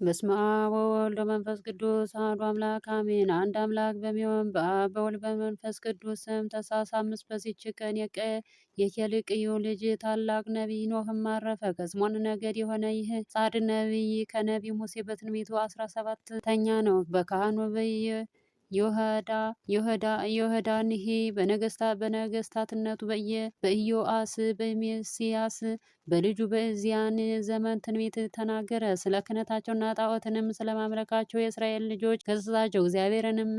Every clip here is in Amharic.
በስመ አብ ወወልድ ወመንፈስ ቅዱስ አሐዱ አምላክ አሜን። አንድ አምላክ በሚሆን በአብ በወልድ በመንፈስ ቅዱስ ስም ታኅሳስ 5 በዚች ቀን የኬልቅዩ ልጅ ታላቅ ነቢይ ኖህም አረፈ። ከስምዖን ነገድ የሆነ ይህ ጻድቅ ነቢይ ከነቢዩ ሙሴ በትንቢቱ 17ኛ ነው። በካህኑ ዮህዳንሄ በነገስታትነቱ በኢዮአስ በሜስያስ በልጁ በእዝያን ዘመን ትንቢት ተናገረ። ስለ ክህነታቸውና ጣዖትንም ስለማምለካቸው የእስራኤል ልጆች ገሠጻቸው። እግዚአብሔርንም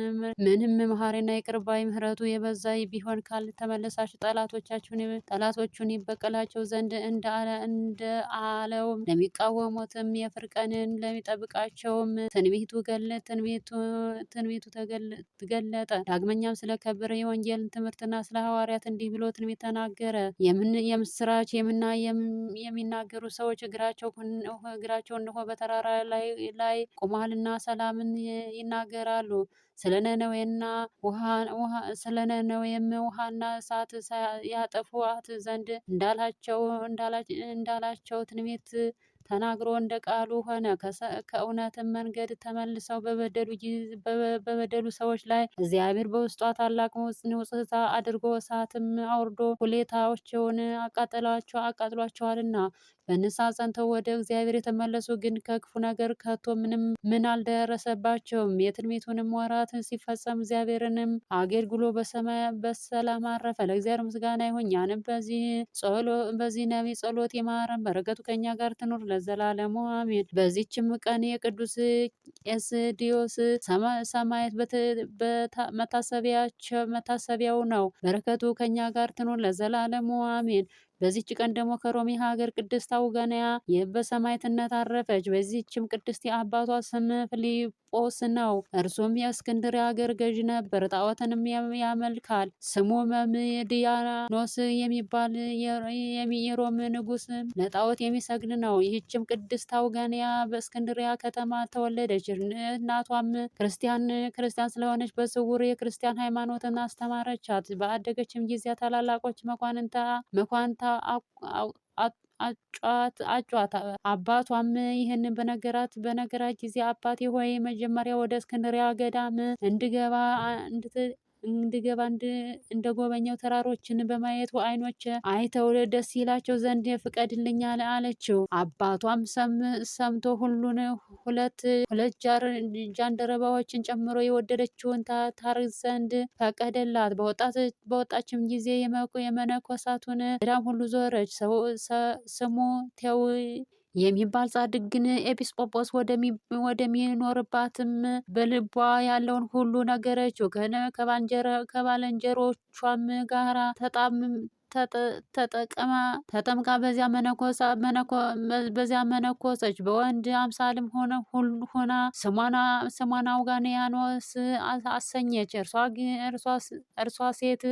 ምንም መሐሪና ይቅር ባይ ምሕረቱ የበዛ ቢሆን ካልተመለሳችሁ ጠላቶቹን ይበቀላቸው ዘንድ እንደ አለው ለሚቃወሙትም የፍርድ ቀንን ለሚጠብቃቸውም ትንቢቱ ተገለጠ። ዳግመኛም ስለ ከበረ የወንጌልን ትምህርትና ስለ ሐዋርያት እንዲህ ብሎ ትንቢት ተናገረ። የምስራች የሚናገሩ ሰዎች እግራቸው እነሆ በተራራ ላይ ቆመዋልና ሰላምን ይናገራሉ። ስለ ነነዌም ውሃና እሳት ያጠፉአት ዘንድ እንዳላቸው ትንቢት ተናግሮ እንደ ቃሉ ሆነ። ከእውነትም መንገድ ተመልሰው በበደሉ ሰዎች ላይ እግዚአብሔር በውስጧ ታላቅ ንውጽውጽታ አድርጎ እሳትም አውርዶ እኩሌታቸውን አቃጥሏቸዋልና። በንስሐ ጸንተው ወደ እግዚአብሔር የተመለሱ ግን ከክፉ ነገር ከቶ ምንም ምን አልደረሰባቸውም። የትንቢቱንም ወራት ሲፈጸም እግዚአብሔርንም አገልግሎ በሰላም አረፈ። ለእግዚአብሔር ምስጋና ይሁን። እኛንም በዚህ ነቢይ ጸሎት ይማረን፣ በረከቱ ከእኛ ጋር ትኑር ለዘላለሙ አሜን። በዚህችም ቀን የቅዱስ ኤስድዮስ ሰማዕት መታሰቢያው ነው። በረከቱ ከእኛ ጋር ትኑር ለዘላለሙ አሜን። በዚህች ቀን ደግሞ ከሮሚ ሀገር ቅድስት አውገንያ በሰማዕትነት አረፈች። በዚህችም ቅድስት የአባቷ ስም ፊልጶስ ነው። እርሱም የእስክንድርያ ሀገር ገዥ ነበር። ጣዖትንም ያመልካል። ስሙ መምድያኖስ የሚባል የሮም ንጉሥ ለጣዖት የሚሰግድ ነው። ይህችም ቅድስት አውገንያ በእስክንድርያ ከተማ ተወለደች። እናቷም ክርስቲያን ስለሆነች በስውር የክርስቲያን ሃይማኖትን አስተማረቻት። በአደገችም ጊዜ ታላላቆች መኳንንታ አጯት። አባቷም ይህንን በነገራት ጊዜ አባቴ ሆይ መጀመሪያ ወደ እስክንድርያ ገዳም እንድገባ እንደጎበኘው ተራሮችን በማየቱ ዓይኖች አይተው ደስ ይላቸው ዘንድ ፍቀድልኝ አለችው። አባቷም ሰምቶ ሁሉን ሁለት ሁለት ጃንደረባዎችን ጨምሮ የወደደችውን ታርግ ዘንድ ፈቀደላት። በወጣችም ጊዜ የመነኮሳቱን ገዳም ሁሉ ዞረች። ስሙ ቴው የሚባል ጻድቅ ግን ኤጲስቆጶስ ወደሚኖርባትም በልቧ ያለውን ሁሉ ነገረችው። ከባልንጀሮቿም ጋራ ተጠምቃ በዚያ መነኮሰች። በወንድ አምሳልም ሆና ስሟን አውጋንያኖስ አሰኘች። እርሷ ሴት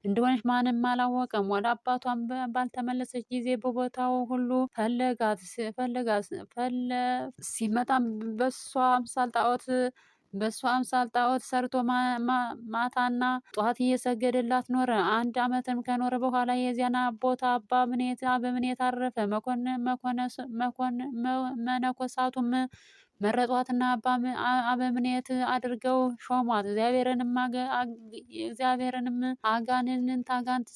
እንደሆነች ማንም አላወቀም። ወደ አባቷም ባልተመለሰች ጊዜ በቦታው ሁሉ ፈለጋት። ሲመጣም በእሷ አምሳል ጣዖት ሰርቶ ማታና ጧት እየሰገደላት ኖረ። አንድ ዓመትም ከኖረ በኋላ የዚያን ቦታ አባ በምኔት አረፈ። መነኮሳቱም መረጧትና አበምኔት አድርገው ሾሟት። እግዚአብሔርንም አጋንንት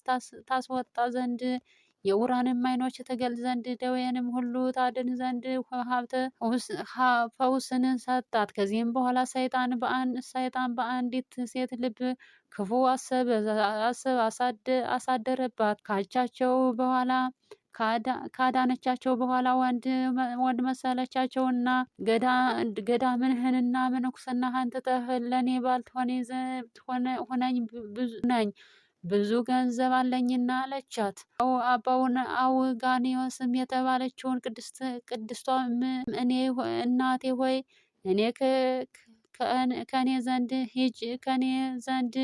ታስወጣ ዘንድ የዕውራንም ዓይኖች ትገልጥ ዘንድ ደዌንም ሁሉ ታድን ዘንድ ሀብተ ፈውስን ሰጣት። ከዚህም በኋላ ሰይጣን በአንዲት ሴት ልብ ክፉ አሰበ አሳደረባት። ካቻቸው በኋላ ካዳነቻቸው በኋላ ወንድ መሰለቻቸውና ገዳምህንና ምንኩስናህን ትተህ ለእኔ ባልትሆነኝ ብዙ ነኝ ብዙ ገንዘብ አለኝና አለቻት። አባውን አውጋኒዮስም የተባለችውን ቅድስቷ እኔ እናቴ ሆይ እኔ ከኔ ዘንድ ሂጂ ከኔ ዘንድ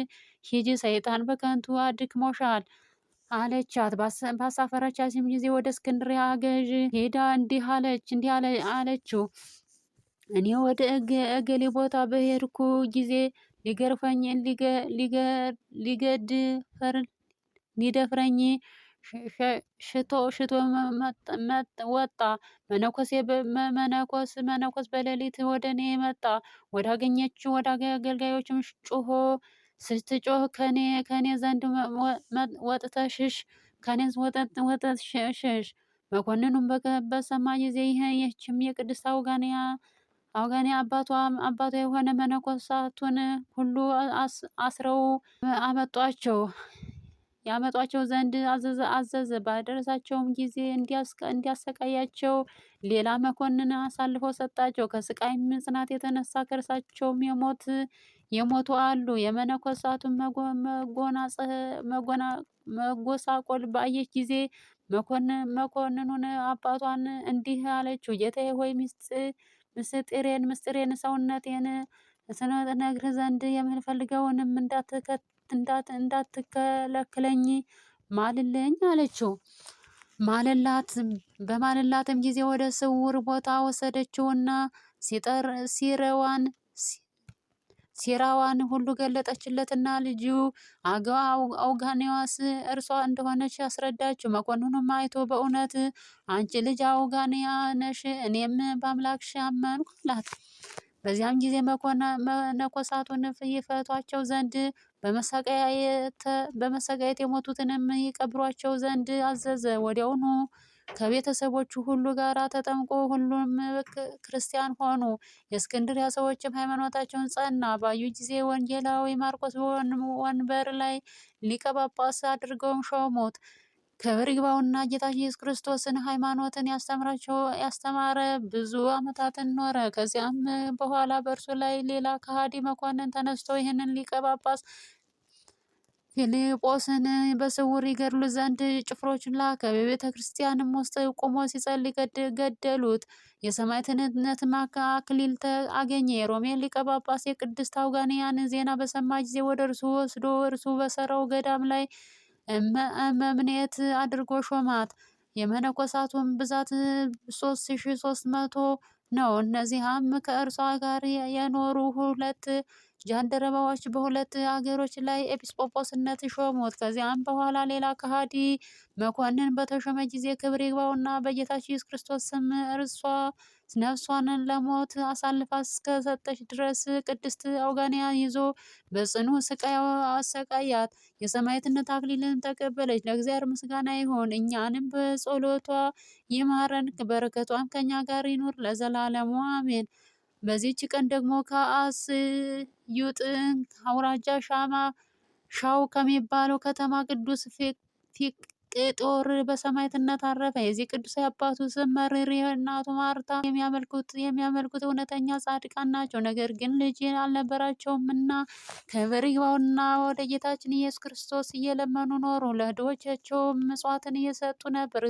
ሂጂ ሰይጣን በከንቱ አድክሞሻል አለቻት። ባሳፈረቻትም ጊዜ ወደ እስክንድርያ ገዥ ሄዳ እንዲህ አለችው፣ እኔ ወደ እገሌ ቦታ በሄድኩ ጊዜ ሊገርፈኝ ሊደፍረኝ ሽቶ ሽቶ ወጣ። መነኮስ መነኮስ መነኮስ በሌሊት ወደ እኔ መጣ። ወዳገኘችው ወደ አገልጋዮችም ጮሆ ስትጮህ ከኔ ዘንድ ወጥተህ ሽሽ፣ ከኔ ወጥተህ ሽሽ። መኮንኑም በሰማ ጊዜ ይህችም የቅድስት አውጋንያ አባቷ አባቷ የሆነ መነኮሳቱን ሁሉ አስረው አመጧቸው ያመጧቸው ዘንድ አዘዘ። ባደረሳቸውም ጊዜ እንዲያሰቃያቸው ሌላ መኮንን አሳልፎ ሰጣቸው። ከስቃይ ጽናት የተነሳ ከእርሳቸውም የሞቱ አሉ። የመነኮሳቱን መጎሳቆል ባየች ጊዜ መኮንኑን አባቷን እንዲህ አለችው፣ ጌታዬ ሆይ ምስጢሬን ምስጢሬን ሰውነቴን እነግርህ ዘንድ የምንፈልገውንም እንዳትከለክለኝ ማልልኝ አለችው። ማልላት በማልላትም ጊዜ ወደ ስውር ቦታ ወሰደችውና ሲረዋን ሴራዋን ሁሉ ገለጠችለትና ልጁ አውጋኒዋስ እርሷ እንደሆነች አስረዳችው። መኮንኑም አይቶ በእውነት አንቺ ልጅ አውጋንያ ነሽ፣ እኔም በአምላክሽ አመንኩ አላት። በዚያም ጊዜ መነኮሳቱን ይፈቷቸው ዘንድ በመሰቃየት የሞቱትንም ይቀብሯቸው ዘንድ አዘዘ። ወዲያውኑ ከቤተሰቦቹ ሁሉ ጋር ተጠምቆ ሁሉም ክርስቲያን ሆኑ። የእስክንድርያ ሰዎችም ሃይማኖታቸውን ጸና ባዩ ጊዜ ወንጌላዊ ማርቆስ ወንበር ላይ ሊቀ ጳጳስ አድርገውም ሾሙት። ክብር ይግባውና ጌታችን ኢየሱስ ክርስቶስን ሃይማኖትን ያስተምራቸው ያስተማረ ብዙ ዓመታትን ኖረ። ከዚያም በኋላ በእርሱ ላይ ሌላ ከሃዲ መኮንን ተነስቶ ይህንን ሊቀ ጳጳስ ፊልጶስን በስውር ይገድሉ ዘንድ ጭፍሮችን ላከ። በቤተ ክርስቲያንም ውስጥ ቆሞ ሲጸልይ ገደሉት። የሰማዕትነት አክሊል አገኘ። የሮሜ ሊቀ ጳጳስ የቅድስት አውጋንያን ዜና በሰማ ጊዜ ወደ እርሱ ወስዶ እርሱ በሰራው ገዳም ላይ እመምኔት አድርጎ ሾማት። የመነኮሳቱን ብዛት 3300 ነው። እነዚያም ከእርሷ ጋር የኖሩ ሁለት ጃንደረባዎች በሁለት አገሮች ላይ ኤጲስቆጶስነት ሾሙት። ከዚያም በኋላ ሌላ ከሃዲ መኮንን በተሾመ ጊዜ ክብር ይግባውና በጌታችን ኢየሱስ ክርስቶስ ስም እርሷ ነፍሷን ለሞት አሳልፋ እስከሰጠች ድረስ ቅድስት አውጋንያን ይዞ በጽኑ ስቃይ አሰቃያት። የሰማዕትነት አክሊልን ተቀበለች። ለእግዚአብሔር ምስጋና ይሁን፣ እኛንም በጸሎቷ ይማረን፣ በረከቷም ከኛ ጋር ይኑር ለዘላለሙ አሜን። በዚህች ቀን ደግሞ ከአስዩጥ አውራጃ ሻማ ሻው ከሚባለው ከተማ ቅዱስ ፊቅጦር በሰማዕትነት አረፈ። የዚህ ቅዱስ አባቱ ስም መሪር፣ እናቱ ማርታ የሚያመልኩት እውነተኛ ጻድቃን ናቸው። ነገር ግን ልጅ አልነበራቸውምና ክብር ይግባውና ወደ ጌታችን ኢየሱስ ክርስቶስ እየለመኑ ኖሩ። ለድሆቻቸውም ምጽዋትን እየሰጡ ነበር።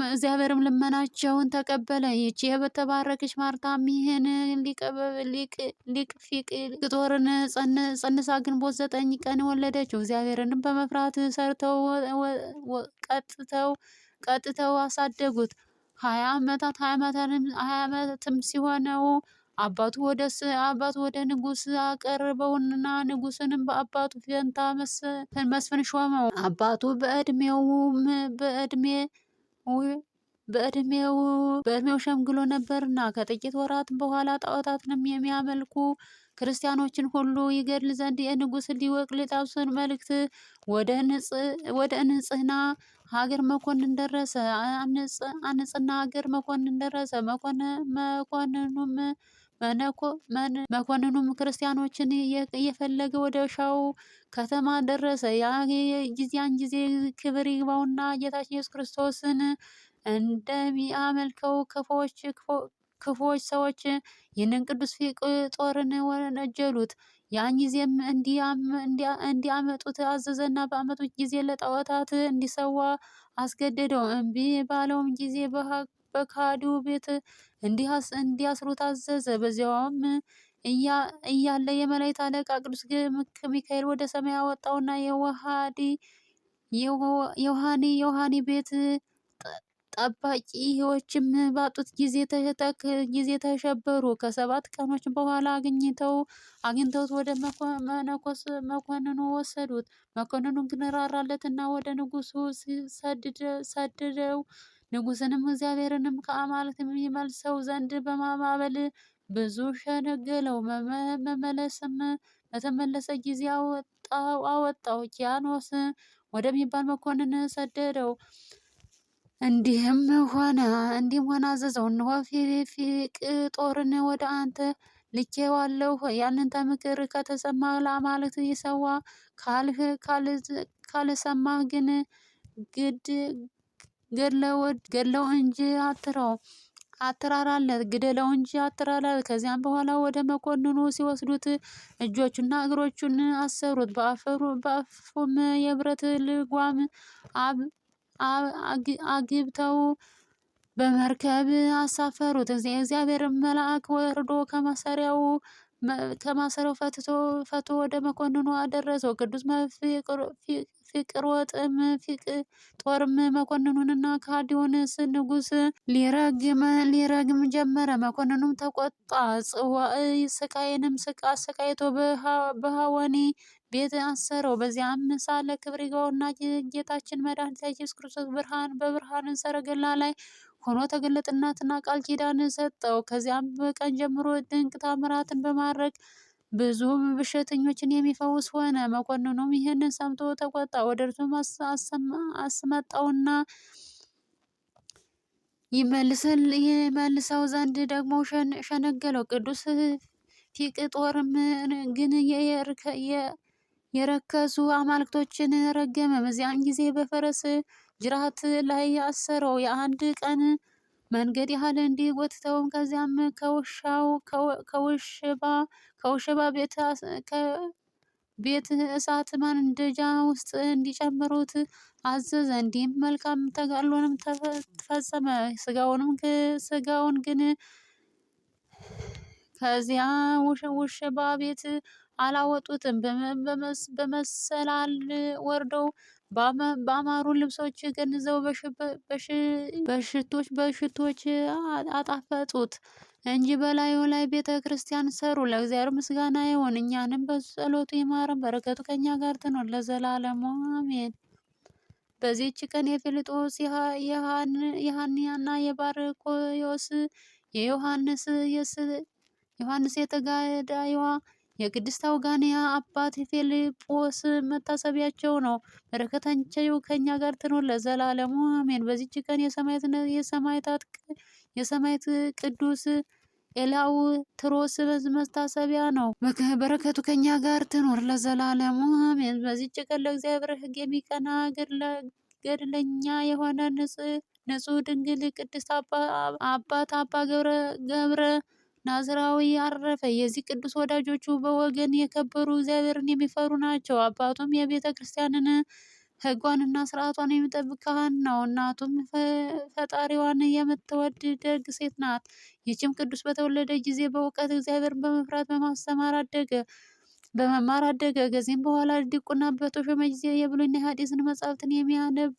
እግዚአብሔርም ልመናቸውን ተቀበለ። ይህች የተባረከች ማርታም ይህን ሊቅ ፊቅጦርን ጸንሳ ግንቦት 9 ቀን ወለደችው። እግዚአብሔርንም በመፍራት ሰርተው ቀጥተው ቀጥተው አሳደጉት። 20 ዓመትም ሲሆነው አባቱ ወደ ንጉስ አቀርበውና ንጉስንም በአባቱ ፈንታ መስፍን ሾመው። አባቱ በእድሜው ሸምግሎ ነበርና ከጥቂት ወራት በኋላ ጣዖታትንም የሚያመልኩ ክርስቲያኖችን ሁሉ ይገድል ዘንድ የንጉሥ ዲዮቅልጥያኖስን መልእክት ወደ ንጽህና ሀገር መኮንን ደረሰ። አንጽና ሀገር መኮንን ደረሰ። መኮንኑም ክርስቲያኖችን እየፈለገ ወደ ሻው ከተማ ደረሰ። ያን ጊዜ ክብር ይግባውና ጌታችን ኢየሱስ ክርስቶስን እንደሚያመልከው ክፉዎች ሰዎች ይህንን ቅዱስ ፊቅጦርን ወነጀሉት። ያን ጊዜም እንዲያመጡት አዘዘና በአመጡት ጊዜ ለጣዖታት እንዲሰዋ አስገደደው። እምቢ ባለውም ጊዜ በካዲው ቤት እንዲያስሩት አዘዘ። በዚያውም እያለ የመላእክት አለቃ ቅዱስ ሚካኤል ወደ ሰማይ አወጣውና የውሃኒ ቤት ጠባቂዎችም ባጡት ጊዜ ተሸበሩ። ከ7 ቀኖች በኋላ አግኝተውት ወደ መነኮስ መኮንኑ ወሰዱት። መኮንኑ ግን ራራለትና ወደ ንጉሱ ሰድደው። ንጉስንም እግዚአብሔርንም ከአማልክት ይመልሰው ዘንድ በማባበል ብዙ ሸነገለው። መመለስም በተመለሰ ጊዜ አወጣው። ኪያኖስ ወደሚባል መኮንን ሰደደው። እንዲህም ሆነ አዘዘው፣ እነሆ ፊቅጦርን ወደ አንተ ልኬዋለሁ። ያንተ ምክር ከተሰማ ለአማልክት ይሰዋ፣ ካልሰማህ ግን ግደለው እንጂ አትራራለት፣ ግደለው እንጂ አትራራለት። ከዚያም በኋላ ወደ መኮንኑ ሲወስዱት እጆቹና እግሮቹን አሰሩት፣ በአፉም የብረት ልጓም አግብተው በመርከብ አሳፈሩት። የእግዚአብሔር መልአክ ወርዶ ከማሰሪያው ፈቶ ወደ መኮንኑ አደረሰው። ቅዱስ ፊቅጦርም መኮንኑንና ከሃዲውን ንጉሥ ሊረግም ጀመረ። መኮንኑም ተቆጣ። ጽዋዕ ስቃይንም አሰቃይቶ በሐወኒ ቤት አሰረው። በዚያም ሳለ ክብር ይግባውና ጌታችን መድኃኒታችን ኢየሱስ ክርስቶስ በብርሃን ሰረገላ ላይ ሆኖ ተገለጠለትና ቃል ኪዳን ሰጠው። ከዚያም ቀን ጀምሮ ድንቅ ታምራትን በማድረግ ብዙ በሽተኞችን የሚፈውስ ሆነ። መኮንኑም ይህንን ሰምቶ ተቆጣ። ወደ እርሱም አስመጣውና ይመልሰው ዘንድ ደግሞ ሸነገለው። ቅዱስ ፊቅጦርም ግን የረከሱ አማልክቶችን ረገመ። በዚያን ጊዜ በፈረስ ጅራት ላይ አሰረው። የአንድ ቀን መንገድ ያህል እንዲጎትተውም ከዚያም ከውሽባ ቤት እሳት ማንደጃ ውስጥ እንዲጨምሩት አዘዘ። እንዲህም መልካም ተጋድሎንም ተፈጸመ። ስጋውን ግን ከዚያ ውሽባ ቤት አላወጡትም። በመሰላል ወርደው በአማሩ ልብሶች ገንዘው በሽቶች አጣፈጡት እንጂ በላዩ ላይ ቤተ ክርስቲያን ሰሩ። ለእግዚአብሔር ምስጋና ይሁን፣ እኛንም በጸሎቱ ይማረን፣ በረከቱ ከእኛ ጋር ትኖር ለዘላለሙ አሜን። በዚህች ቀን የፊልጶስ የሐንያና የባርኮዮስ የዮሐንስ የተጋዳይዋ የቅድስት አውጋንያ አባት ፊልጶስ መታሰቢያቸው ነው። በረከታቸው ከእኛ ጋር ትኖር ለዘላለሙ አሜን። በዚህች ቀን የሰማዕት ቅዱስ ኤላውትሮስ መታሰቢያ ነው። በረከቱ ከእኛ ጋር ትኖር ለዘላለሙ አሜን። በዚህች ቀን ለእግዚአብሔር ሕግ የሚቀና ገድለኛ የሆነ ንጹሕ ድንግል ቅድስት አባት አባ ገብረ ናዝራዊ አረፈ። የዚህ ቅዱስ ወዳጆቹ በወገን የከበሩ እግዚአብሔርን የሚፈሩ ናቸው። አባቱም የቤተ ክርስቲያንን ሕጓንና ስርዓቷን የሚጠብቅ ካህን ነው። እናቱም ፈጣሪዋን የምትወድ ደግ ሴት ናት። ይህችም ቅዱስ በተወለደ ጊዜ በእውቀት እግዚአብሔርን በመፍራት በመማር አደገ። ከዚህም በኋላ ዲቁና በተሾመ ጊዜ የብሉይና የሐዲስን መጻሕፍትን የሚያነብ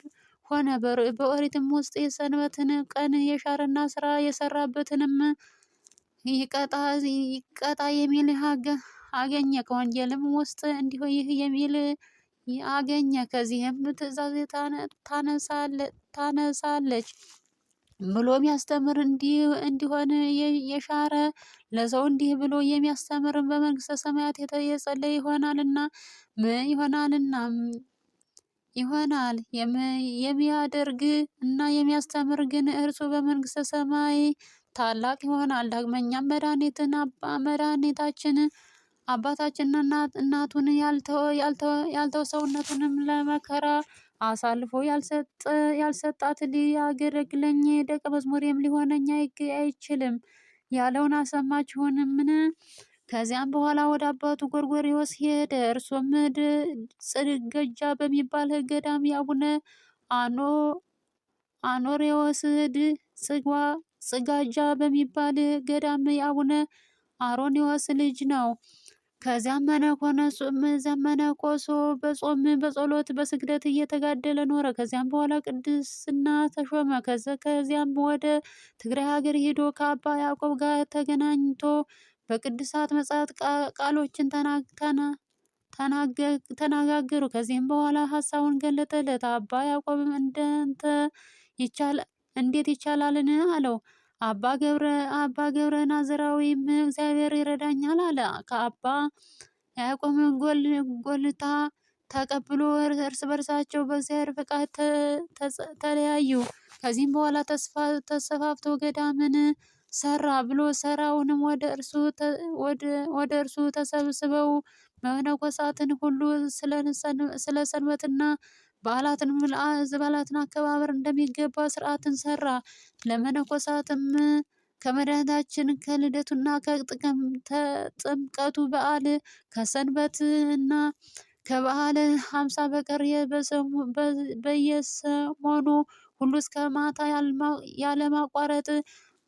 ሆነ። በኦሪትም ውስጥ የሰንበትን ቀን የሻረና ስራ የሰራበትንም ይቀጣ የሚል አገኘ። ከወንጌልም ውስጥ እንዲሁ ይህ የሚል አገኘ። ከዚህም ትእዛዝ ታነሳለች ብሎ የሚያስተምር እንዲሆን የሻረ ለሰው እንዲህ ብሎ የሚያስተምር በመንግስተ ሰማያት የጸለየ ይሆናልና ይሆናልና ይሆናል። የሚያደርግ እና የሚያስተምር ግን እርሱ በመንግስተ ሰማይ ታላቅ ይሆናል። ዳግመኛም መድኃኒታችን አባታችንና እናቱን ያልተው ሰውነቱንም ለመከራ አሳልፎ ያልሰጣት ሊያገለግለኝ ደቀ መዝሙሬም ሊሆነኝ አይችልም ያለውን አሰማችሁንምን? ከዚያም በኋላ ወደ አባቱ ጎርጎርዮስ ሄደ። እርሱም ጽገጃ በሚባል ገዳም የአቡነ አኖሬዎስ ጽጋጃ በሚባል ገዳም የአቡነ አሮኒዎስ ልጅ ነው። ከዚያም መነኮሶ በጾም በጸሎት በስግደት እየተጋደለ ኖረ። ከዚያም በኋላ ቅድስና ተሾመ። ከዚያም ወደ ትግራይ ሀገር ሄዶ ከአባ ያዕቆብ ጋር ተገናኝቶ በቅዱሳት መጽሐፍት ቃሎችን ተነጋገሩ። ከዚህም በኋላ ሀሳቡን ገለጠለት። አባ ያዕቆብም እንደንተ እንዴት ይቻላልን? አለው። አባ ገብረ ናዝራዊም እግዚአብሔር ይረዳኛል አለ። ከአባ ያዕቆብን ጎልታ ተቀብሎ እርስ በርሳቸው በእግዚአብሔር ፈቃድ ተለያዩ። ከዚህም በኋላ ተስፋፍቶ ገዳምን ሰራ ብሎ ሰራውንም ወደ እርሱ ተሰብስበው መነኮሳትን ሁሉ ስለ ሰንበትና በዓላትን አከባበር እንደሚገባ ስርዓትን ሰራ። ለመነኮሳትም ከመድኃኒታችን ከልደቱና ከጥምቀቱ በዓል ከሰንበትና ከበዓለ 50 በቀር በየሰሞኑ ሁሉ እስከ ማታ ያለማቋረጥ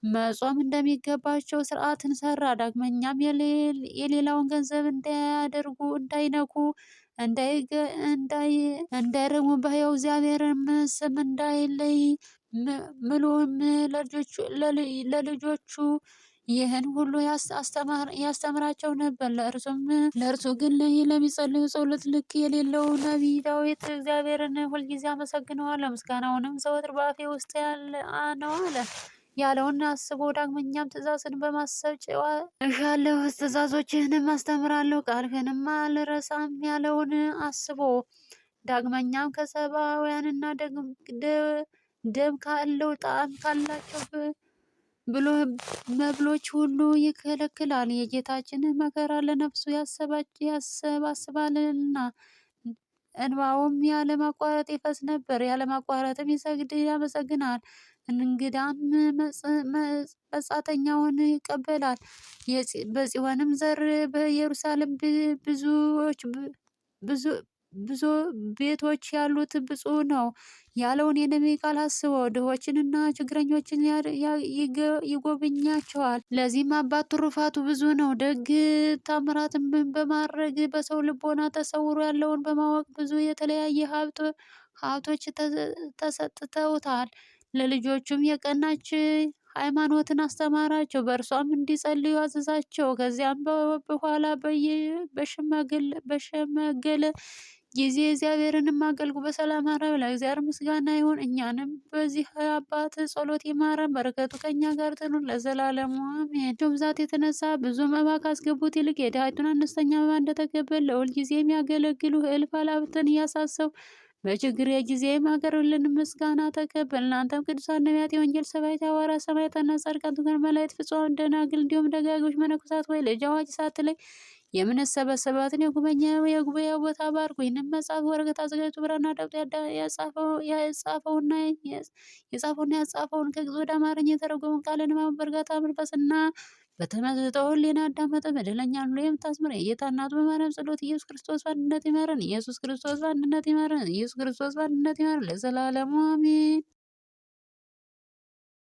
መጾም እንደሚገባቸው ስርዓትን ሰራ። ዳግመኛም የሌላውን ገንዘብ እንዳያደርጉ፣ እንዳይነኩ፣ እንዳይረግሙ፣ በሕያው እግዚአብሔርም ስም እንዳይለይ ምሎም ለልጆቹ ይህን ሁሉ ያስተምራቸው ነበር። ለእርሱ ግን ለሚጸልዩ ጸሎት ልክ የሌለው ነቢይ ዳዊት እግዚአብሔርን ሁልጊዜ አመሰግነዋለሁ፣ ምስጋናውንም ዘወትር በአፌ ውስጥ ያለ ነው አለ ያለውን አስቦ ዳግመኛም ትእዛዝን በማሰብ ጨዋ እሻለሁ፣ ትእዛዞችህንም አስተምራለሁ፣ ቃልህንም አልረሳም ያለውን አስቦ ዳግመኛም ከሰባውያንና ደም ካለው ጣዕም ካላቸው ብሎ መብሎች ሁሉ ይከለክላል። የጌታችንን መከራ ለነፍሱ ያሰባስባልና እንባውም ያለማቋረጥ ይፈስ ነበር። ያለማቋረጥም ይሰግድ ያመሰግናል። እንግዳም መጻተኛውን ይቀበላል። በጽዮንም ዘር በኢየሩሳሌም ብዙዎች ብዙ ብዙ ቤቶች ያሉት ብፁዕ ነው ያለውን የነቢይ ቃል አስቦ ድሆችንና ችግረኞችን ይጎበኛቸዋል። ለዚህም አባት ትሩፋቱ ብዙ ነው። ደግ ታምራትን በማድረግ በሰው ልቦና ተሰውሮ ያለውን በማወቅ ብዙ የተለያየ ሀብቶች ተሰጥተውታል። ለልጆቹም የቀናች ሃይማኖትን አስተማራቸው። በእርሷም እንዲጸልዩ አዘዛቸው። ከዚያም በኋላ በሸመገለ ጊዜ እግዚአብሔርንም አገልግሎ በሰላም አረፈ። ለእግዚአብሔር ምስጋና ይሁን፣ እኛንም በዚህ አባት ጸሎት ይማረን፣ በረከቱ ከእኛ ጋር ትኑር ለዘላለሙ አሜን። ብዛት የተነሳ ብዙ መባ ካስገቡት ይልቅ የድሃይቱን አነስተኛ መባ እንደተቀበለ ለሁልጊዜ የሚያገለግሉ እልፍ አላፍትን እያሳሰቡ በችግር ጊዜ የማቀርብልን ምስጋና ተቀበል። እናንተም ቅዱሳን ነቢያት፣ የወንጌል ሰባኪያን ሐዋርያት፣ ሰማዕታትና ጻድቃን፣ ትጉሃን መላእክት፣ ፍጹማን ደናግል፣ እንዲሁም ደጋጎች መነኮሳት ወይ ልጅ አዋቂ ሳትለይ የምንሰበሰባትን የጉባኤ ቦታ ባርኩ። ይህንን መጽሐፍ ወረቀት አዘጋጅቶ ብራና ዳምጦ የጻፈውና ያጻፈውን ከግዕዝ ወደ አማርኛ የተረጎመውን ቃለ ንባቡን በእርጋታ መንፈስና በተመስጦ ሕሊና አዳመጠ። በደለኛን ሁሉ የምታስምር የጌታ እናቱ በማርያም ጸሎት ኢየሱስ ክርስቶስ በአንድነት ይማረን። ኢየሱስ ክርስቶስ በአንድነት ይማረን። ኢየሱስ ክርስቶስ በአንድነት ይማረን ለዘላለሙ አሜን።